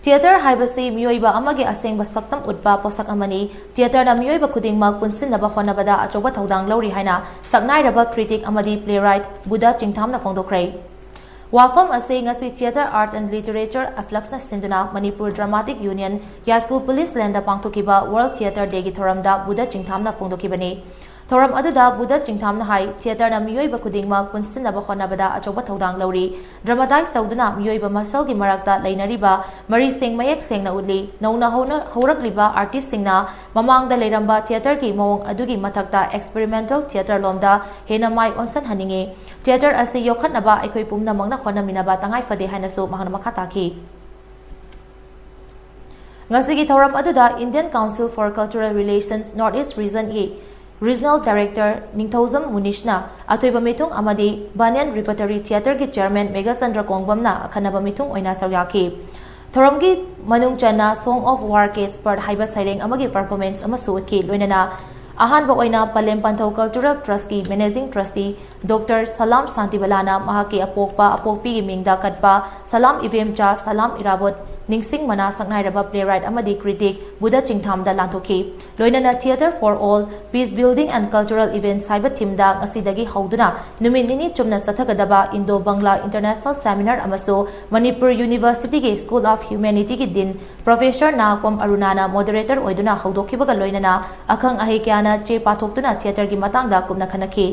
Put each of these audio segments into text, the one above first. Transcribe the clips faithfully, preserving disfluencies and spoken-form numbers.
Theatre ꯍꯥꯏꯕꯁꯤ ꯃꯤꯑꯣꯏꯕ ꯑꯃꯒꯤ ꯑꯁꯦꯡꯕ ꯁꯛꯇꯝ ꯎꯠꯄ ꯄꯣꯠꯁꯛ ꯑꯃꯅꯤ꯫ ꯊꯤꯌꯦꯇꯔꯅ ꯃꯤꯑꯣꯏꯕ ꯈꯨꯗꯤꯡꯃꯛ ꯄꯨꯟꯁꯤꯟꯅꯕ ꯍꯣꯠꯅꯕꯗ ꯑꯆꯧꯕ ꯊꯧꯗꯥꯡ ꯂꯧꯔꯤ ꯍꯥꯏꯅ ꯁꯛꯅꯥꯏꯔꯕ ꯀ꯭ꯔꯤꯇꯤꯛ ꯑꯃꯗꯤ playwright ꯕꯨꯙ ꯆꯤꯡꯊꯥꯝꯅ ꯐꯣꯡꯗꯣꯛꯈ꯭ꯔꯦ꯫ ꯋꯥꯐꯝ ꯑꯁꯤ ꯉꯁꯤ Theatre Arts and Literature Affluxꯅ ꯁꯤꯟꯗꯨꯅ ꯃꯅꯤꯄꯨꯔ Dramatic Union, ꯌꯥꯏꯁ꯭ꯀꯨꯜ ꯄꯨꯂꯤꯁ ꯂꯦꯟꯗ ꯄꯥꯡꯊꯣꯛꯈꯤꯕ World Theatre Dayꯒꯤ ꯊꯧꯔꯝꯗ ꯕꯨꯙ ꯆꯤꯡꯊꯥꯝꯅ ꯐꯣꯡꯗꯣꯛꯈꯤꯕꯅꯤ꯫ ꯊꯧꯔꯝ ꯑꯗꯨꯗ ꯕꯨꯙ ꯆꯤꯡꯊꯥꯝꯅ ꯍꯥꯏ, ꯊꯤꯌꯦꯇꯔꯅ ꯃꯤꯑꯣꯏꯕ ꯈꯨꯗꯤꯡꯃꯛ ꯄꯨꯟꯁꯤꯟꯅꯕ ꯍꯣꯠꯅꯕꯗ ꯑꯆꯧꯕ ꯊꯧꯗꯥꯡ ꯂꯧꯔꯤ꯫ Dramatize ꯇꯧꯗꯨꯅ ꯃꯤꯑꯣꯏꯕ ꯃꯁꯦꯜꯒꯤ ꯃꯔꯛꯇ ꯂꯩꯅꯔꯤꯕ ꯃꯔꯤꯁꯤꯡ ꯃꯌꯦꯛ ꯁꯦꯡꯅ ꯎꯠꯂꯤ꯫ ꯅꯧꯅ ꯍꯧꯅ-, ꯍꯧꯔꯛꯂꯤꯕ artistꯁꯤꯡꯅ ꯃꯃꯥꯡꯗ ꯂꯩꯔꯝꯕ ꯊꯤꯌꯦꯇꯔꯒꯤ ꯃꯑꯣꯡ ꯑꯗꯨꯒꯤ ꯃꯊꯛꯇ experimental theatre ꯂꯣꯝꯗ ꯍꯦꯟꯅ ꯃꯥꯏ ꯑꯣꯟꯁꯤꯟꯍꯟꯅꯤꯡꯏ꯫ ꯊꯤꯌꯦꯇꯔ ꯑꯁꯤ ꯌꯣꯛꯈꯠꯅꯕ ꯑꯩꯈꯣꯏ ꯄꯨꯝꯅꯃꯛꯅ ꯍꯣꯠꯅꯃꯤꯟꯅꯕ ꯇꯉꯥꯏ ꯐꯗꯦ ꯍꯥꯏꯅꯁꯨ ꯃꯍꯥꯛꯅ ꯃꯈꯥ ꯇꯥꯈꯤ꯫ ꯉꯁꯤꯒꯤ ꯊꯧꯔꯝ ꯑꯗꯨꯗ Indian Council for Cultural Relations North East Region ꯒꯤ Regional Director ꯅꯤꯡꯊꯧꯖꯝ ꯃꯨꯅꯤꯁꯅ ꯑꯊꯣꯏꯕ ꯃꯤꯊꯨꯡ ꯑꯃꯗꯤ Banyan Repertory Theatre ꯒꯤ Chairman ꯃꯦꯘꯆꯟꯗ꯭ꯔ ꯀꯣꯡꯕꯝꯅ ꯑꯈꯟꯅꯕ ꯃꯤꯊꯨꯡ ꯑꯣꯏꯅ ꯁꯔꯨꯛ ꯌꯥꯈꯤ꯫ ꯊꯧꯔꯝꯒꯤ ꯃꯅꯨꯡ ꯆꯟꯅ Song of War K Expert ꯍꯥꯏꯕ ꯁꯩꯔꯦꯡ ꯑꯃꯒꯤ performance ꯑꯃꯁꯨ ꯎꯠꯈꯤ꯫ ꯂꯣꯏꯅꯅ ꯑꯍꯥꯟꯕ ꯑꯣꯏꯅ ꯄꯂꯦꯝ ꯄꯟꯊꯧ Cultural Trust ꯀꯤ Managing Trustee Doctor ꯁꯂꯥꯝ ꯁꯥꯟꯇꯤꯕꯂꯥꯅ ꯃꯍꯥꯛꯀꯤ ꯑꯄꯣꯛꯄ ꯑꯄꯣꯛꯄꯤꯒꯤ ꯃꯤꯡꯗ ꯀꯠꯄ ꯁꯂꯥꯝ ꯏꯕꯦꯝꯆꯥ, ꯁꯂꯥꯝ ꯏꯔꯥꯕꯣꯠ ꯅꯤꯡꯁꯤꯡ ꯃꯅꯥ ꯁꯛꯅꯥꯏꯔꯕ playwright ꯑꯃꯗꯤ critic ꯕꯨꯙ ꯆꯤꯡꯊꯥꯝꯗ ꯂꯥꯟꯊꯣꯛꯈꯤ꯫ ꯂꯣꯏꯅꯅ Theatre for All, Peace Building and Cultural Events ꯍꯥꯏꯕ themeꯗ ꯉꯁꯤꯗꯒꯤ ꯍꯧꯗꯨꯅ ꯅꯨꯃꯤꯠ ꯅꯤꯅꯤ ꯆꯨꯝꯅ ꯆꯠꯊꯒꯗꯕ Indo Bangla International Seminar ꯑꯃꯁꯨ ꯃꯅꯤꯄꯨꯔ University ꯒꯤ School of Humanity ꯒꯤ Dean Professor ꯅꯥꯒꯄꯝ ꯑꯔꯨꯅꯥꯅ moderator ꯑꯣꯏꯗꯨꯅ ꯍꯧꯗꯣꯛꯈꯤꯕꯒ ꯂꯣꯏꯅꯅ ꯑꯈꯪ ꯑꯍꯩ ꯀꯌꯥꯅ ꯆꯦ ꯄꯥꯊꯣꯛꯇꯨꯅ theatreꯒꯤ ꯃꯇꯥꯡꯗ ꯀꯨꯞꯅ ꯈꯟꯅꯈꯤ꯫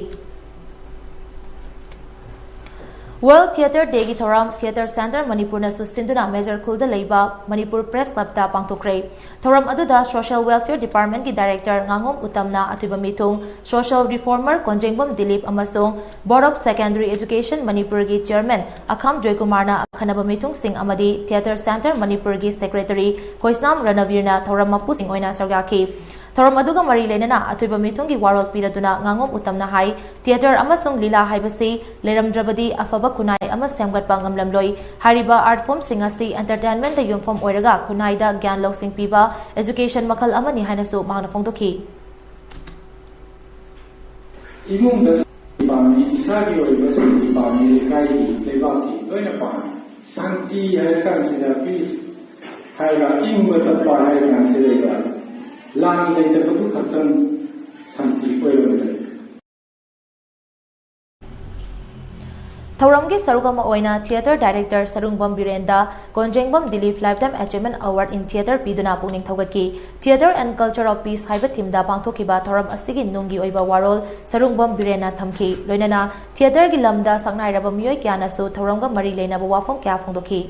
World Theatre Dayꯒꯤ ꯊꯧꯔꯝ Theatre Centre ꯃꯅꯤꯄꯨꯔꯅꯁꯨ ꯁꯤꯟꯗꯨꯅ ꯃꯦꯖꯔ ꯈꯨꯜꯗ ꯂꯩꯕ ꯃꯅꯤꯄꯨꯔ Press Clubꯇ ꯄꯥꯡꯊꯣꯛꯈ꯭ꯔꯦ꯫ ꯊꯧꯔꯝ ꯑꯗꯨꯗ Social Welfare Departmentꯀꯤ Director ꯉꯥꯉꯣꯝ ꯎꯇꯝꯅ ꯑꯊꯣꯏꯕ ꯃꯤꯊꯨꯡ, social reformer ꯀꯣꯟꯖꯦꯡꯕꯝ ꯗꯤꯂꯤꯞ ꯑꯃꯁꯨꯡ Board of Secondary Education ꯃꯅꯤꯄꯨꯔꯒꯤ Chairman ꯑꯈꯥꯝ ꯖꯣꯏꯀꯨꯃꯥꯔꯅ ꯑꯈꯟꯅꯕ ꯃꯤꯊꯨꯡꯁꯤꯡ ꯑꯃꯗꯤ Theatre Centre ꯃꯅꯤꯄꯨꯔꯒꯤ Secretary ꯈꯣꯏꯁꯅꯥꯝ ꯔꯅꯕꯤꯔꯅ ꯊꯧꯔꯝ ꯃꯄꯨꯁꯤꯡ ꯑꯣꯏꯅ ꯁꯔꯨꯛ ꯌꯥꯈꯤ꯫ ꯊꯧꯔꯝ ꯑꯗꯨꯒ ꯃꯔꯤ ꯂꯩꯅꯅ ꯑꯊꯣꯏꯕ ꯃꯤꯊꯨꯡꯒꯤ ꯋꯥꯔꯣꯜ ꯄꯤꯔꯗꯨꯅ ꯉꯥꯉꯣꯝ ꯎꯇꯝꯅ ꯍꯥꯏ, theatre ꯑꯃꯁꯨꯡ ꯂꯤꯂꯥ ꯍꯥꯏꯕꯁꯤ ꯂꯩꯔꯝꯗ꯭ꯔꯕꯗꯤ ꯑꯐꯕ ꯈꯨꯟꯅꯥꯏ ꯑꯃ ꯁꯦꯝꯒꯠꯄ ꯉꯝꯂꯝꯂꯣꯏ꯫ ꯍꯥꯏꯔꯤꯕ art formꯁꯤꯡ ꯑꯁꯤ entertainmentꯇ ꯌꯨꯝꯐꯝ ꯑꯣꯏꯔꯒ ꯈꯨꯟꯅꯥꯏꯗ ꯒ꯭ꯌꯥꯟ ꯂꯧꯁꯤꯡ ꯄꯤꯕ education ꯃꯈꯜ ꯑꯃꯅꯤ ꯍꯥꯏꯅꯁꯨ ꯃꯍꯥꯛꯅ ꯐꯣꯡꯗꯣꯛꯈꯤ꯫ ꯏꯃꯨꯡꯗ ꯁꯥꯟꯇꯤ ꯄꯥꯝꯃꯤ, ꯏꯁꯥꯒꯤ ꯑꯣꯏꯕ ꯁꯥꯟꯇꯤ ꯄꯥꯝꯃꯤ, ꯂꯩꯀꯥꯏꯒꯤ, ꯂꯩꯕꯥꯛꯀꯤ ꯂꯣꯏꯅ ꯄꯥꯝꯃꯤ꯫ ꯁꯥꯟꯇꯤ ꯍꯥꯏꯔ ꯀꯥꯟꯁꯤꯗ peace, ꯍꯥꯏꯔꯒ ꯑꯏꯪꯕ ꯇꯞꯄ ꯍꯥꯏꯔꯒ ꯁꯤꯗꯩꯗ ꯂꯥꯟ ꯂꯩꯇꯕꯗꯨ ꯈꯛꯇꯪ ꯁꯥꯟꯇꯤ ꯑꯣꯏꯔꯝꯒꯅꯤ꯫ ꯊꯧꯔꯝꯒꯤ ꯁꯔꯨꯛ ꯑꯃ ꯑꯣꯏꯅ theatre director Sarungbam ꯕꯤꯔꯦꯟꯗ ꯀꯣꯟꯖꯦꯡꯕꯝ Dilip Lifetime Achievement Award in Theatre ꯄꯤꯗꯨꯅ ꯄꯨꯛꯅꯤꯡ ꯊꯧꯒꯠꯈꯤ꯫ Theatre and Culture of Peace ꯍꯥꯏꯕ theme ꯗ ꯄꯥꯡꯊꯣꯛꯈꯤꯕ ꯊꯧꯔꯝ ꯑꯁꯤꯒꯤ ꯅꯨꯡꯒꯤ ꯑꯣꯏꯕ ꯋꯥꯔꯣꯜ ꯁꯔꯨꯡꯕꯝ ꯕꯤꯔꯦꯟꯅ ꯊꯝꯈꯤ꯫ ꯂꯣꯏꯅꯅ theatre ꯒꯤ ꯂꯝꯗ ꯁꯛꯅꯥꯏꯔꯕ ꯃꯤꯑꯣꯏ ꯀꯌꯥꯅꯁꯨ ꯊꯧꯔꯝꯒ ꯃꯔꯤ ꯂꯩꯅꯕ ꯋꯥꯐꯝ ꯀꯌꯥ ꯐꯣꯡꯗꯣꯛꯈꯤ꯫